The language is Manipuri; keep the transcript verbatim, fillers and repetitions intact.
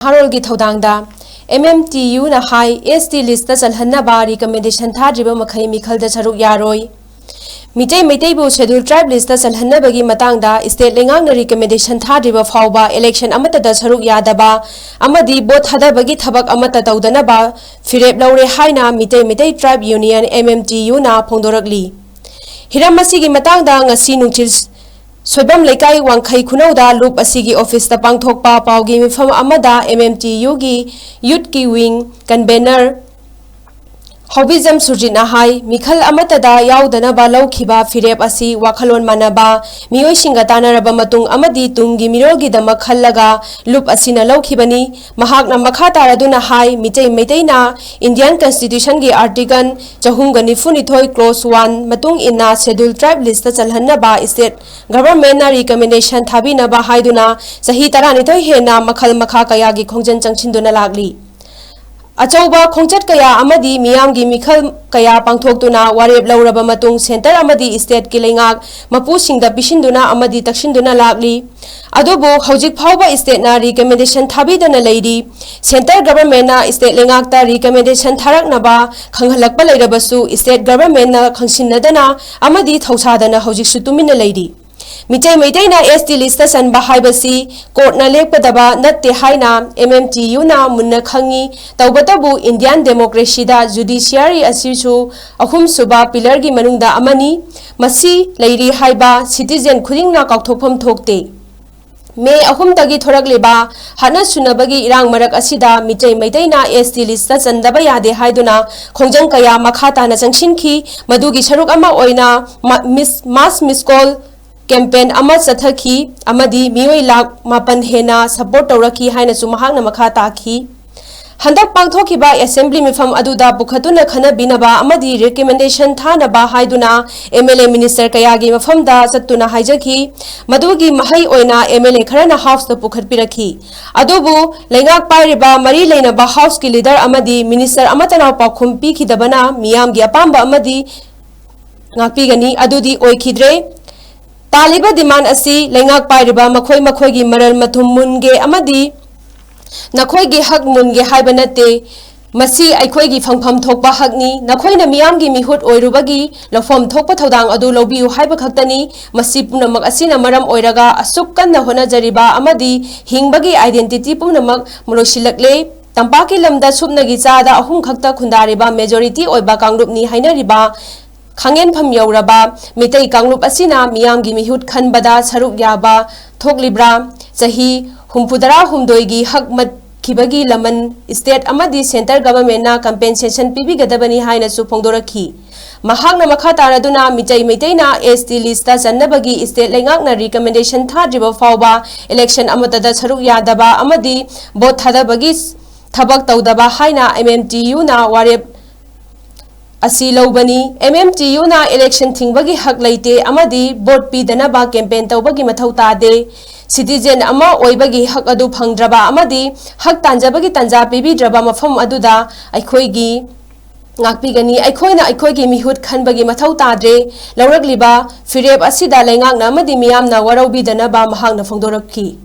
ꯅꯍꯥꯔꯣꯜꯒꯤ ꯊꯧꯗꯥꯡꯗ꯫ MMTUꯅ ꯍꯥꯏ, ST listꯇ ꯆꯜꯍꯟꯅꯕ recommendation ꯊꯥꯗ꯭ꯔꯤꯕ ꯃꯈꯩ ꯃꯤꯈꯜꯗ ꯁꯔꯨꯛ ꯌꯥꯔꯣꯏ꯫ ꯃꯤꯇꯩ ꯃꯩꯇꯩꯕꯨ Scheduled Tribe listꯇ ꯆꯜꯍꯟꯅꯕꯒꯤ ꯃꯇꯥꯡꯗ state ꯂꯩꯉꯥꯛꯅ recommendation ꯊꯥꯗ꯭ꯔꯤꯕ ꯐꯥꯎꯕ election ꯑꯃꯠꯇꯗ ꯁꯔꯨꯛ ꯌꯥꯗꯕ ꯑꯃꯗꯤ vote ꯊꯥꯗꯕꯒꯤ ꯊꯕꯛ ꯑꯃꯠꯇ ꯇꯧꯗꯅꯕ ꯐꯤꯔꯦꯞ ꯂꯧꯔꯦ ꯍꯥꯏꯅ ꯃꯤꯇꯩ ꯃꯩꯇꯩ Tribe Union, MMTUꯅ ꯐꯣꯡꯗꯣꯔꯛꯂꯤ꯫ ꯍꯤꯔꯝ ꯑꯁꯤꯒꯤ ꯃꯇꯥꯡꯗ ꯉꯁꯤ ꯅꯨꯡꯊꯤꯜ ꯁꯣꯏꯕꯝ ꯂꯩꯀꯥꯏ ꯋꯥꯡꯈꯩ ꯈꯨꯅꯧꯗ ꯂꯨꯞ ꯑꯁꯤꯒꯤ officeꯇ ꯄꯥꯡꯊꯣꯛꯄ ꯄꯥꯎꯒꯤ ꯃꯤꯐꯝ ꯑꯃꯗ MMTUꯒꯤ youthꯀꯤ wing convener ꯍꯥꯎꯕꯤꯖꯝ ꯁꯨꯔꯖꯤꯠꯅ ꯍꯥꯏ, ꯃꯤꯈꯜ ꯑꯃꯠꯇꯗ ꯌꯥꯎꯗꯅꯕ ꯂꯧꯈꯤꯕ ꯐꯤꯔꯦꯞ ꯑꯁꯤ ꯋꯥꯈꯜꯂꯣꯟ ꯃꯥꯟꯅꯕ ꯃꯤꯑꯣꯏꯁꯤꯡꯒ ꯇꯥꯟꯅꯔꯕ ꯃꯇꯨꯡ ꯑꯃꯗꯤ ꯇꯨꯡꯒꯤ ꯃꯤꯔꯣꯜꯒꯤꯗꯃꯛ ꯈꯜꯂꯒ ꯂꯨꯞ ꯑꯁꯤꯅ ꯂꯧꯈꯤꯕꯅꯤ꯫ ꯃꯍꯥꯛꯅ ꯃꯈꯥ ꯇꯥꯔꯗꯨꯅ ꯍꯥꯏ, ꯃꯤꯇꯩ ꯃꯩꯇꯩꯅ Indian Constitutionꯒꯤ article ꯆꯍꯨꯝꯒ ꯅꯤꯐꯨ ꯅꯤꯊꯣꯏ clause one ꯃꯇꯨꯡ ꯏꯟꯅ Scheduled Tribe listꯇ ꯆꯜꯍꯟꯅꯕ state governmentꯅ recommendation ꯊꯥꯕꯤꯅꯕ ꯍꯥꯏꯗꯨꯅ ꯆꯍꯤ ꯇꯔꯥꯅꯤꯊꯣꯏ ꯍꯦꯟꯅ ꯃꯈꯜ ꯃꯈꯥ ꯀꯌꯥꯒꯤ ꯈꯣꯡꯖꯪ ꯆꯪꯁꯤꯟꯗꯨꯅ ꯂꯥꯛꯂꯤ꯫ ꯑꯆꯧꯕ ꯈꯣꯡꯆꯠ ꯀꯌꯥ ꯑꯃꯗꯤ ꯃꯤꯌꯥꯝꯒꯤ ꯃꯤꯈꯜ ꯀꯌꯥ ꯄꯥꯡꯊꯣꯛꯇꯨꯅ ꯋꯥꯔꯦꯞ ꯂꯧꯔꯕ ꯃꯇꯨꯡ centre ꯑꯃꯗꯤ stateꯀꯤ ꯂꯩꯉꯥꯛ ꯃꯄꯨꯁꯤꯡꯗ ꯄꯤꯁꯤꯟꯗꯨꯅ ꯑꯃꯗꯤ ꯇꯛꯁꯤꯟꯗꯨꯅ ꯂꯥꯛꯂꯤ꯫ ꯑꯗꯨꯕꯨ ꯍꯧꯖꯤꯛ ꯐꯥꯎꯕ stateꯅ recommendation ꯊꯥꯕꯤꯗꯅ ꯂꯩꯔꯤ꯫ Centre governmentꯅ state ꯂꯩꯉꯥꯛꯇ recommendation ꯊꯥꯔꯛꯅꯕ ꯈꯪꯍꯜꯂꯛꯄ ꯂꯩꯔꯕꯁꯨ state governmentꯅ ꯈꯪꯁꯤꯟꯅꯗꯅ ꯑꯃꯗꯤ ꯊꯧꯁꯥꯗꯅ ꯍꯧꯖꯤꯛꯁꯨ ꯇꯨꯃꯤꯟꯅ ꯂꯩꯔꯤ꯫ ꯃꯤꯇꯩ ꯃꯩꯇꯩꯅ ST listꯇ ꯆꯟꯕ ꯍꯥꯏꯕꯁꯤ courtꯅ ꯂꯦꯞꯀꯗꯕ ꯅꯠꯇꯦ ꯍꯥꯏꯅ MMTUꯅ ꯃꯨꯟꯅ ꯈꯪꯏ꯫ ꯇꯧꯕꯇꯕꯨ Indian democracyꯗ judiciary ꯑꯁꯤꯁꯨ ꯑꯍꯨꯝꯁꯨꯕ pillarꯒꯤ ꯃꯅꯨꯡꯗ ꯑꯃꯅꯤ꯫ ꯃꯁꯤ ꯂꯩꯔꯤ ꯍꯥꯏꯕ citizen ꯈꯨꯗꯤꯡꯅ ꯀꯥꯎꯊꯣꯛꯐꯝ ꯊꯣꯛꯇꯦ꯫ May ꯑꯍꯨꯝꯗꯒꯤ ꯊꯣꯔꯛꯂꯤꯕ ꯍꯥꯠꯅ ꯁꯨꯅꯕꯒꯤ ꯏꯔꯥꯡ ꯃꯔꯛ ꯑꯁꯤꯗ ꯃꯤꯇꯩ ꯃꯩꯇꯩꯅ ST listꯇ ꯆꯟꯗꯕ ꯌꯥꯗꯦ ꯍꯥꯏꯗꯨꯅ ꯈꯣꯡꯖꯪ ꯀꯌꯥ ꯃꯈꯥ ꯇꯥꯅ ꯆꯪꯁꯤꯟꯈꯤ꯫ ꯃꯗꯨꯒꯤ ꯁꯔꯨꯛ ꯑꯃ ꯑꯣꯏꯅ ꯃ-, miss-, mass miss call campaign ꯑꯃ ꯆꯠꯊꯈꯤ ꯑꯃꯗꯤ ꯃꯤꯑꯣꯏ ꯂꯥꯈ ꯃꯥꯄꯟ ꯍꯦꯟꯅ support ꯇꯧꯔꯛꯈꯤ ꯍꯥꯏꯅꯁꯨ ꯃꯍꯥꯛꯅ ꯃꯈꯥ ꯇꯥꯈꯤ꯫ ꯍꯟꯗꯛ ꯄꯥꯡꯊꯣꯛꯈꯤꯕ assembly ꯃꯤꯐꯝ ꯑꯗꯨꯗ ꯄꯨꯈꯠꯇꯨꯅ ꯈꯟꯅꯕꯤꯅꯕ ꯑꯃꯗꯤ recommendation ꯊꯥꯅꯕ ꯍꯥꯏꯗꯨꯅ MLA minister ꯀꯌꯥꯒꯤ ꯃꯐꯝꯗ ꯆꯠꯇꯨꯅ ꯍꯥꯏꯖꯈꯤ꯫ ꯃꯗꯨꯒꯤ ꯃꯍꯩ ꯑꯣꯏꯅ MLA ꯈꯔꯅ houseꯇ ꯄꯨꯈꯠꯄꯤꯔꯛꯈꯤ꯫ ꯑꯗꯨꯕꯨ ꯂꯩꯉꯥꯛ ꯄꯥꯏꯔꯤꯕ ꯃꯔꯤ ꯂꯩꯅꯕ houseꯀꯤ leader ꯑꯃꯗꯤ minister ꯑꯃꯠꯇꯅ ꯄꯥꯎꯈꯨꯝ ꯄꯤꯈꯤꯗꯕꯅ ꯃꯤꯌꯥꯝꯒꯤ ꯑꯄꯥꯝꯕ ꯑꯃꯗꯤ ꯉꯥꯛꯄꯤꯒꯅꯤ ꯑꯗꯨꯗꯤ ꯑꯣꯏꯈꯤꯗ꯭ꯔꯦ꯫ ꯇꯥꯜꯂꯤꯕ demand ꯑꯁꯤ ꯂꯩꯉꯥꯛ ꯄꯥꯏꯔꯤꯕ ꯃꯈꯣꯏ ꯃꯈꯣꯏꯒꯤ ꯃꯔꯜ ꯃꯊꯨꯝ ꯃꯨꯟꯒꯦ ꯑꯃꯗꯤ ꯅꯈꯣꯏꯒꯤ ꯍꯛ ꯃꯨꯟꯒꯦ ꯍꯥꯏꯕ ꯅꯠꯇꯦ꯫ ꯃꯁꯤ ꯑꯩꯈꯣꯏꯒꯤ ꯐꯪꯐꯝ ꯊꯣꯛꯄ ꯍꯛꯅꯤ꯫ ꯅꯈꯣꯏꯅ ꯃꯤꯌꯥꯝꯒꯤ ꯃꯤꯍꯨꯠ ꯑꯣꯏꯔꯨꯕꯒꯤ ꯂꯧꯐꯝ ꯊꯣꯛꯄ ꯊꯧꯗꯥꯡ ꯑꯗꯨ ꯂꯧꯕꯤꯌꯨ ꯍꯥꯏꯕ ꯈꯛꯇꯅꯤ꯫ ꯃꯁꯤ ꯄꯨꯝꯅꯃꯛ ꯑꯁꯤꯅ ꯃꯔꯝ ꯑꯣꯏꯔꯒ ꯑꯁꯨꯛ ꯀꯟꯅ ꯍꯣꯠꯅꯖꯔꯤꯕ ꯑꯃꯗꯤ ꯍꯤꯡꯕꯒꯤ identity ꯄꯨꯝꯅꯃꯛ ꯂꯣꯏꯁꯤꯜꯂꯛꯂꯦ꯫ ꯇꯝꯄꯥꯛꯀꯤ ꯂꯝꯗ ꯁꯨꯞꯅꯒꯤ ꯆꯥꯗ ꯑꯍꯨꯝ ꯈꯛꯇ ꯈꯨꯟꯗꯥꯔꯤꯕ majority ꯑꯣꯏꯕ ꯀꯥꯡꯂꯨꯞꯅꯤ ꯍꯥꯏꯅꯔꯤꯕ ꯈꯥꯡꯉꯦꯟꯐꯝ ꯌꯧꯔꯕ ꯃꯤꯇꯩ ꯀꯥꯡꯂꯨꯞ ꯑꯁꯤꯅ ꯃꯤꯌꯥꯝꯒꯤ ꯃꯤꯍꯨꯠ ꯈꯟꯕꯗ ꯁꯔꯨꯛ ꯌꯥꯕ ꯊꯣꯛꯂꯤꯕ꯭ꯔꯥ? ꯆꯍꯤ ꯍꯨꯝꯐꯨꯇꯔꯥꯍꯨꯝꯗꯣꯏꯒꯤ ꯍꯛ ꯃꯠꯈꯤꯕꯒꯤ ꯂꯃꯟ state ꯑꯃꯗꯤ centre governmentꯅ compensation ꯄꯤꯕꯤꯒꯗꯕꯅꯤ ꯍꯥꯏꯅꯁꯨ ꯐꯣꯡꯗꯣꯔꯛꯈꯤ꯫ ꯃꯍꯥꯛꯅ ꯃꯈꯥ ꯇꯥꯔꯗꯨꯅ ꯃꯤꯇꯩ ꯃꯩꯇꯩꯅ ST listꯇ ꯆꯟꯅꯕꯒꯤ state ꯂꯩꯉꯥꯛꯅ recommendation ꯊꯥꯗ꯭ꯔꯤꯕ ꯐꯥꯎꯕ election ꯑꯃꯠꯇꯗ ꯁꯔꯨꯛ ꯌꯥꯗꯕ ꯑꯃꯗꯤ vote ꯊꯥꯗꯕꯒꯤ ꯊꯕꯛ ꯇꯧꯗꯕ ꯍꯥꯏꯅ MMTUꯅ ꯋꯥꯔꯦꯞ ꯑꯁꯤ ꯂꯧꯕꯅꯤ꯫ MMTUꯅ election ꯊꯤꯡꯕꯒꯤ ꯍꯛ ꯂꯩꯇꯦ ꯑꯃꯗꯤ vote ꯄꯤꯗꯅꯕ campaign ꯇꯧꯕꯒꯤ ꯃꯊꯧ ꯇꯥꯗꯦ꯫ Citizen ꯑꯃ ꯑꯣꯏꯕꯒꯤ ꯍꯛ ꯑꯗꯨ ꯐꯪꯗ꯭ꯔꯕ ꯑꯃꯗꯤ ꯍꯛ ꯇꯥꯟꯖꯕꯒꯤ ꯇꯥꯟꯖꯥ ꯄꯤꯕꯤꯗ꯭ꯔꯕ ꯃꯐꯝ ꯑꯗꯨꯗ ꯑꯩꯈꯣꯏꯒꯤ ꯉꯥꯛꯄꯤꯒꯅꯤ꯫ ꯑꯩꯈꯣꯏꯅ ꯑꯩꯈꯣꯏꯒꯤ ꯃꯤꯍꯨꯠ ꯈꯟꯕꯒꯤ ꯃꯊꯧ ꯇꯥꯗ꯭ꯔꯦ꯫ ꯂꯧꯔꯛꯂꯤꯕ ꯐꯤꯔꯦꯞ ꯑꯁꯤꯗ ꯂꯩꯉꯥꯛꯅ ꯑꯃꯗꯤ ꯃꯤꯌꯥꯝꯅ ꯋꯥꯔꯧꯕꯤꯗꯅꯕ ꯃꯍꯥꯛꯅ ꯐꯣꯡꯗꯣꯔꯛꯈꯤ꯫